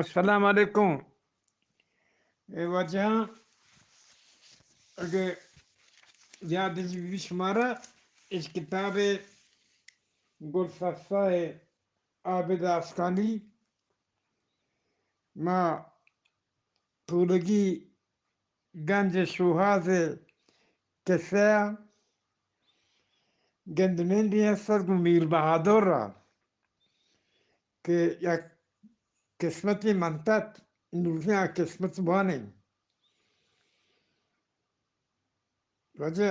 السلام علیکم. اے واجہاں، اگہ یاد بی شمارا، اے کتاب گل سسا ءِ عابد آسکانی، ما تولگی گنج شوہاز ءِ قصہ ءَ گند نندیں است گوں میر بہادر ءَ کہ یک قسمتے منتت، نوزیں آ قسمت وانیں. واجہ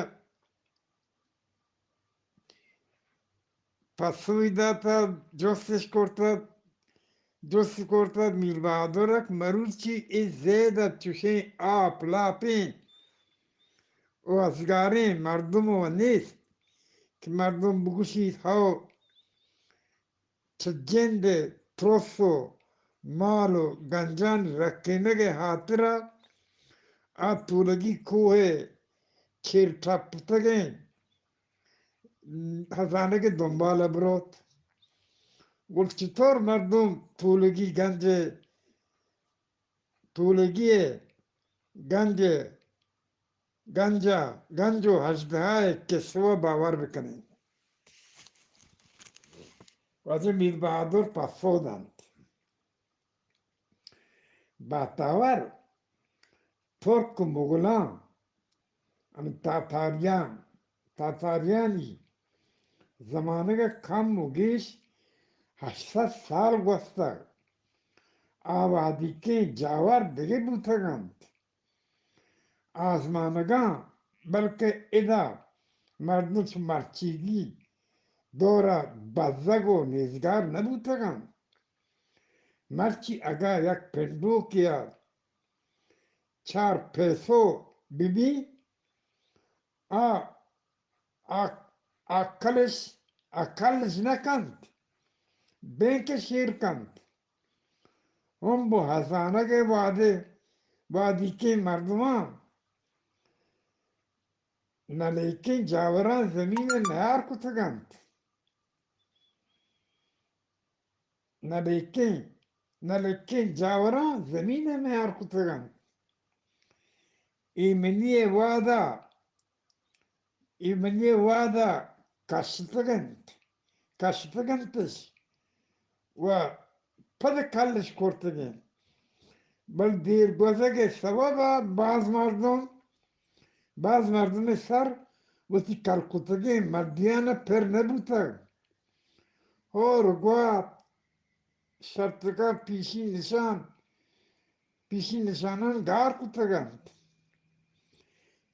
پسوی دات، جستش کرت، جست کرت میر بہادر ءَ کہ مروچی اے زید ءَ چشیں آپ لاپیں و ازگاریں مردم و نیست کہ مردم بگوشیت، ہو، چہ جند ءِ ترس و مال و گنجانی رکینگ ءِ ہاترا آ تولگی کوہ ءِ چیر ٹپتگیں ہزانگ ءِ دنبال ءَ بروت. گڑا چطور مردم تولگی گنج ءِ، تولگی ءِ گنج ءِ، گنج ءَ، گنج و اژدہا ءِ قصہ ءَ باور بکنیں؟ واجہ میر بہادر پسو دنت، بہتاور ترک و مغلاں، ہمے تاتاریاں، تاتاریانی زمانگ ءَ کم و گیش ہشت سد سال گوستگ. آ وہدیکیں جاور دگہ بوتگ انت. آزمانگاں، بلکہ ادا مردم چو مرچیگی دور ءَ بزگ و نیزگار نہ بوتگ انت. مرچی اگاں یک پنڈوکے ءَ چار پیسو بہ بی، آ، آ، آ کلش، آ کلش نہ کنت، بینکش ایر کنت. ہمب و ہزانگ ءِ وہدے، وہدیکیں مردماں نلیکیں جاوراں زمین ءَ میار کتگ انت. نلیکیں، نلیکیں جاوراں زمین ءَ میار کتگ انت. ایمنی ءِ وہد ءَ، ایمنی ءِ وہد ءَ کشتگ انت، کشتگ انتش و پد کلش کرتگ انت. بل دیر گوزگ ءِ سوب ءَ باز مردم، باز مردم ءِ سر وتی کل کتگیں مردیان ءَ پر نہ بوتگ. ہور و گوات، شرتگاں پیشی نشان، پیشی نشاناں گار کتگ انت،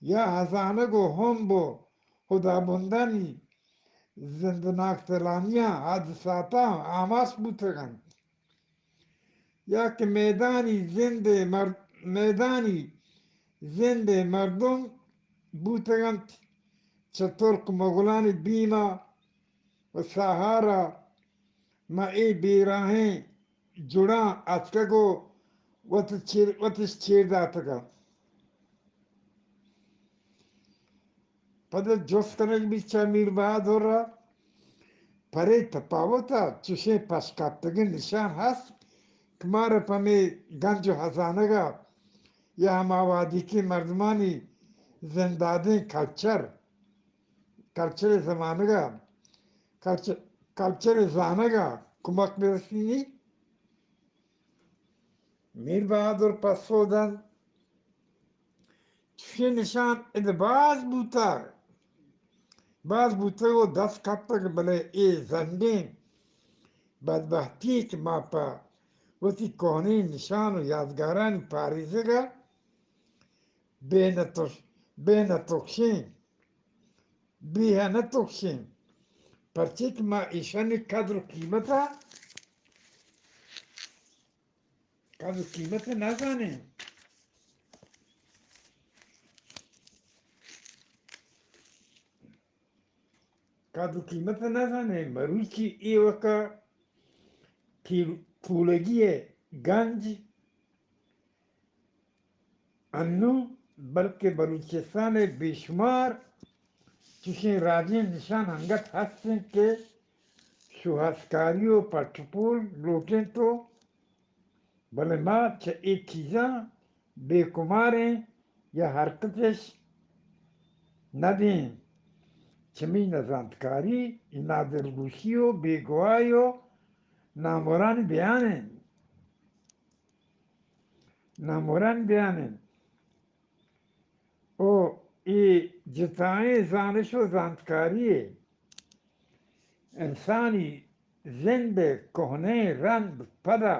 یا ہزانگ و ہمب و ہدابندانی زندناک تلانیاں، حادثاتاں آماچ بوتگ انت، یا کہ میدانی زند ءِ مر-، میدانی زند ءِ مردم بوتگ انت، چہ ترک مغلانی بیم ءَ و ساہار ءَ ماں اے بیراہیں جڑاں اتکگ و وت چیر، وتش چیر داتگ انت. پدا جست کنگ بیت چہ میر بہادر ءَ، پرے تپاوت ءَ چشیں پشکپتگیں نشان ہست کہ مارا پہ ہمے گنج و ہزانگ ءَ یا ہما وہدیکیں مردمانی زندادیں کلچر، کلچر ءِ زمانگ ءَ، کلچر، کلچر ءِ زانگ ءَ کمک برسینی؟ میر بہادر پسو دنت، چشیں نشان ادا باز بوتگ، باز بوتگ و دست کپتگ، بلے اے زنڈیں بدبہتی کہ ما پہ وتی کوہنیں نشان و یادگارانی پاریزگ ءَ بے نہ تش-، بے نہ تکشیں، بے نہ تکشیں، پرچے کہ ما ایشانی قدر و قیمت ءَ، قدر و قیمت ءَ نہ زانیں. قدر و قیمت ءَ نہ زانیں. مروچی اے وقت ءَ تولگی ءِ گنج انوں، بلکہ بلوچستان ءِ بے شمار چشیں راجیں نشان انگت ہست انت کہ شوہازکاری و پٹ و پول لوٹ انت و بلے ما چہ اے چیزاں بے کماریں یا حرکتش نہ دیں۔ چمی نزانتکاری، نادلگوشی و بیگواہی و نامورانی بیان انت۔ نامورانی بیان انت۔ و اے جتائیں زانش و زانتکاری انسانی زند ء کوہنیں رند پدا،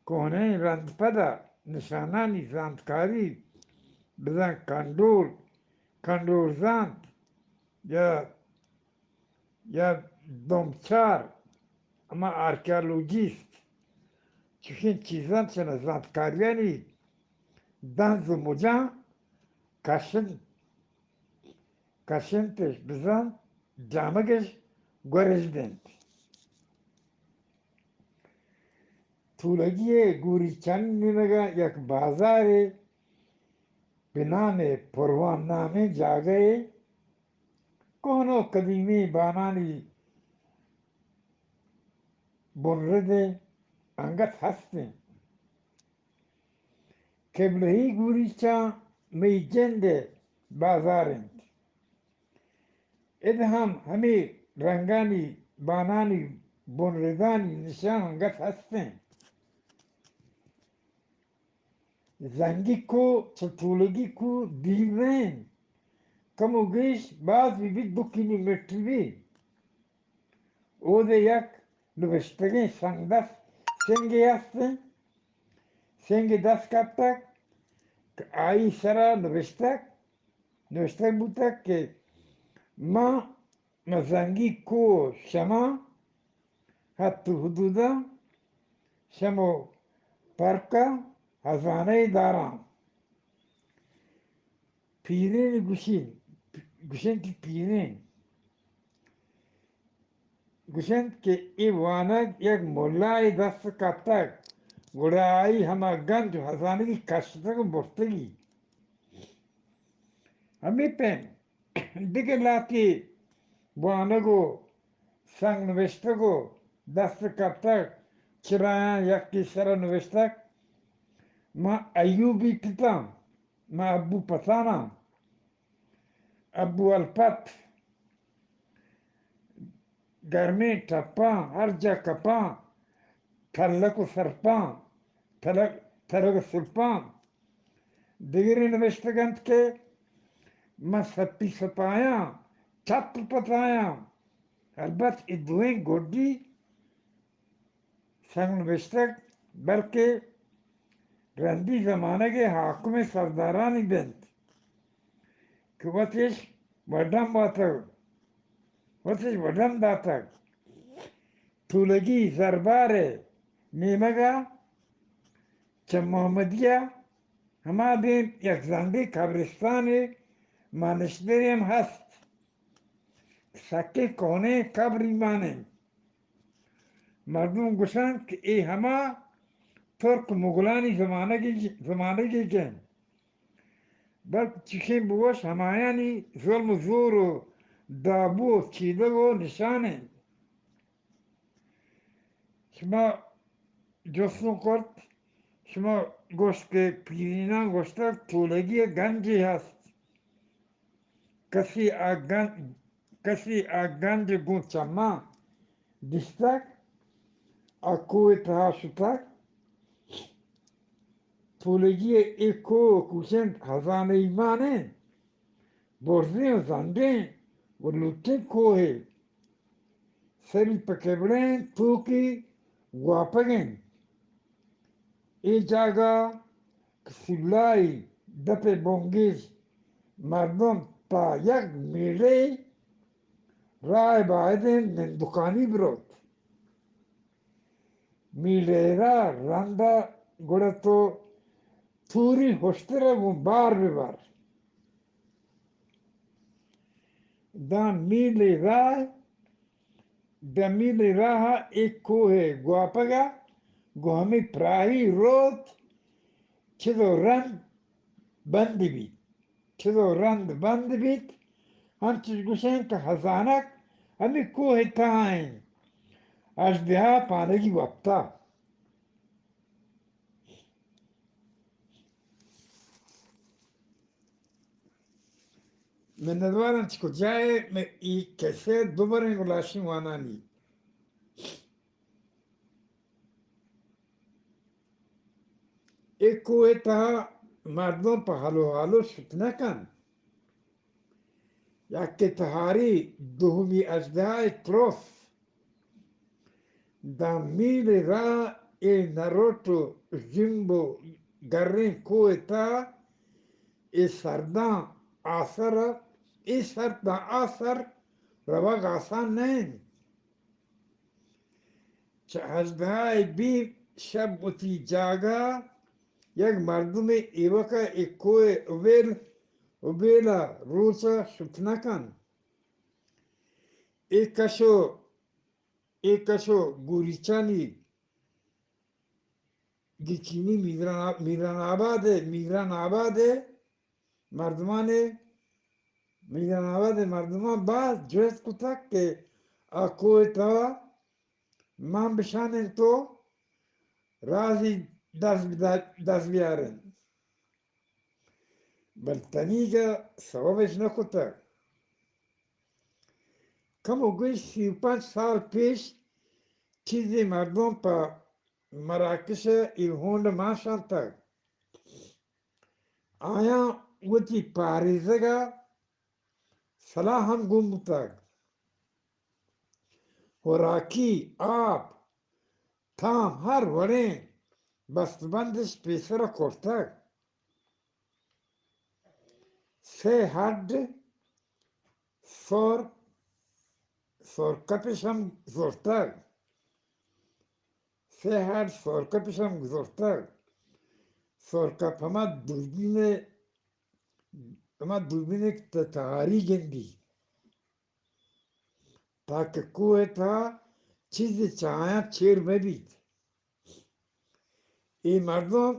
کوہنیں رند پدا نشانانی زانتکاری، بزاں کنڈول، کنڈول زانت یا، یا دومچار، ہما آرکیالوجیست، چوشیں چیزاں چہ نزانتکاریانی دنز و مجاں کشنت، کشنتش بزاں جامگش گورج دنت۔ تولگی ء گوریچانی نیمگ ء یک بازارے بہ نام ء پروان نامیں جاگہے، کوہن و قدیمیں بانانی بنرد ء انگت ہست انت۔ قبلہی گوریچاں مئی جند ء بازار انت۔ ادا ہم ہمے رنگانی بانانی بنردانی نشان انگت ہست انت۔ زنگی کوہ چہ تولگی کوہ دیر نہ انت، کم و گیش باز بہ بیت، دو کیلومتر بیت۔ اود ء یک نبشتگیں سنگدست سنگے ہست انت۔ سنگے دست کپتگ کہ آئی سرا نبشتگ، نبشتگ بوتگ کہ من مزنگی کوہ شما حد و حدودا شمو پرکا ہزانہ داراں۔ پیرین گوشی، گوشن کہ پیرین گوشنت کہ اے وانگ یک ملائے دست کپتگ، گڑا آئی ہما گنج و ہزانگی کشتگ و برتگی۔ ہمے پیم دگہ لہتے وانگ و سنگ نبشتگ و دست کپتگ، چرایاں یکے سرا نبشتگ، من ایوبی پتاں، من ابو پتاناں۔ ابو الپت، گرمیں ٹپاں ہر جا کپاں، تلک و سرپاں، تلک، تلک و سرپاں۔ دگرے نبشتگ انت کہ من سپی سپایاں، چپ پتایاں۔ البت اے دوئیں گڈی سنگ نبشتگ، بلکہ رندی زمانگ ء حاکم ء سردارانی بنت کہ وتش وڈم واتگ، وتش وڈم داتگ۔ تولگی زربار ء نیمگ ء چہ محمدیہ ہما دیم یک زنڈیں قبرستانے مانشترے ہم ہست۔ سکیں کوہنیں قبری مانیں۔ مردم گوشنت کہ اے ہما ترک مغلانی زمانگی، زمانگی گن، بلکہ چشیں بوش ہمایانی ظلم و زور و دابو و چیدگ و نشان انت۔ شما جستوں کرت، شما گوشت کہ پیریناں گوشتگ تولگی ء گنجے ہست۔ کسی آ گنج، کسی آ گنج گوں چماں دیستگ، آ کوہ ء تہا شتگ۔ تولگی ء اے کوہ گوشنت ہزانہ ای مان انت، برزیں و زنڈیں و لٹیں کوہے۔ سری پہ کبلیں توکی گواپگ انت۔ اے جاگہ کہ سلائی دپ ء بنگیج مردم تا یک میلے راہ ء باید انت نندکانی بروت۔ میلے ء را رند ء گڑا تو توری ہشتر ء گوں بار بہ بر۔ داں میلے راہ، داں میلے راہ ء اے کوہ ء گواپگ ء گوں ہمے پراہی روت چد و رند بند بیت۔ چد و رند بند بیت، انچش گوشنت کہ ہزانک ہمے کوہ ء تہا انت۔ اژدہا پانگی وپتا۔ منتوارم چہ کجائے مئے ای کسے دوبریں گلاشیں وانانی۔ اے کوہ ءِ تہا مردم پہ ہلو ہلو شت نہ کنت۔ یکے تہاری، دومی اژدہائے ترس۔ دہ میل راہ اے نروٹ و ژیمب و گریں کوہ ءِ تہا اے سرداں آسر، اے سرداں آسر روگ آسان نہ انت۔ چہ اژدہائے بیم شپ وتی جاگہ یک مردمے ایوک ءَ اے کوہ ءِ ابیل، ابیل ءَ روچ ءَ شت نہ کنت۔ اے کش و، اے کش و گوریچانی گچینی میران، میران آباد ءِ، میران آباد ءِ مردمانے، میران آباد ءِ مردماں باز جہد کتگ کہ آ کوہ ءِ تہا مان بشانیں تو رازی دست، دست بیاریں۔ بل تنیگا سوبش نہ کتگ۔ کمو گوش سی و پنچ سال پیش چیزے مردم پہ مراکش ءَ اے ہونڈ مان شانتگ۔ آیاں وتی پاریزگ ءَ سلاہ ہم گون بوتگ۔ خوراکی، آپ، تام، ہر وڑیں بست بندش پیسر ءَ کرتگ۔ سے ہڈ سور، سورکپش ہم زرتگ۔ سے ہڈ سورکپش ہم زرتگ۔ سورکپ ہما دوربین ءَ، ہما دوربین ءَ کہ تہ-، تہاری گندی، تاکہ کوہ ءِ تہا چیزے چہ آیاں چیر مہ بیت۔ اے مردم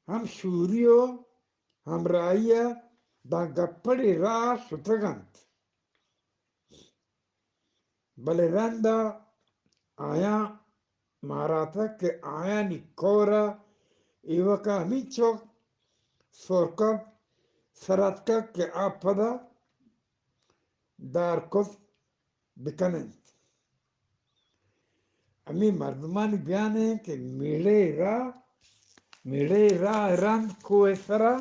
ہم شوری و ہمراہی ءَ داں گپڑے راہ شتگ انت۔ بلے رند ءَ آیاں ماراتگ کہ آیانی کور ءَ ایوک ءَ ہمینچک سورکپ سر اتکگ کہ آ پدا دار کت بکن انت۔ ہمے مردمانی بیان انت کہ میڑے راہ، میڑے راہ رند کوہ سرا،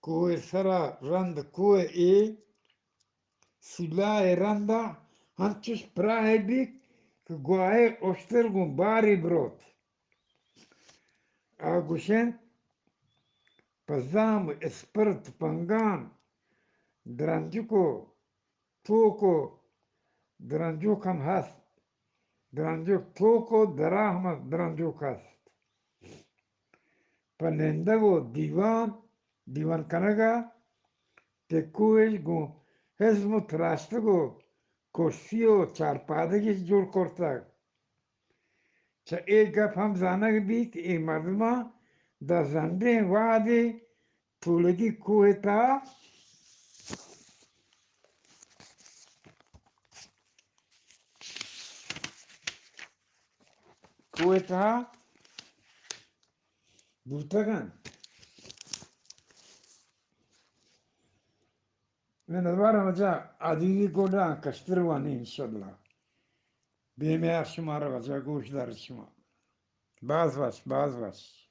کوہ سرا رند کوہ اے سلاہ رندا ہنچش پراہ بیت کہ گواہے اشتر گوں بارے بروت۔ آ گوشنت، پہ زام و اسپر تپنگان درنجک و توک و درنجوک ہم ہست۔ درنجوک توک و درا ہم درنجوک ہست۔ پہ نندگ و دیوان، دیوان کنگا ٹکوش گوں ہزم و تراشتگ و کرسی و چارپادگش جوڑ کرتگ۔ چہ اے گپ ہم زانگ بیت کہ اے مردماں داں زنڈیں وہدے تولگی کوہ ءِ تہا، کوہ ءِ تہا بوتگ انت۔ من دوبارہ واجہ عزیزی گوڈا کشتر وانی انشاءاللہ۔ بے میار شمارا واجہ گوش دار شما۔ باز وش، باز وش۔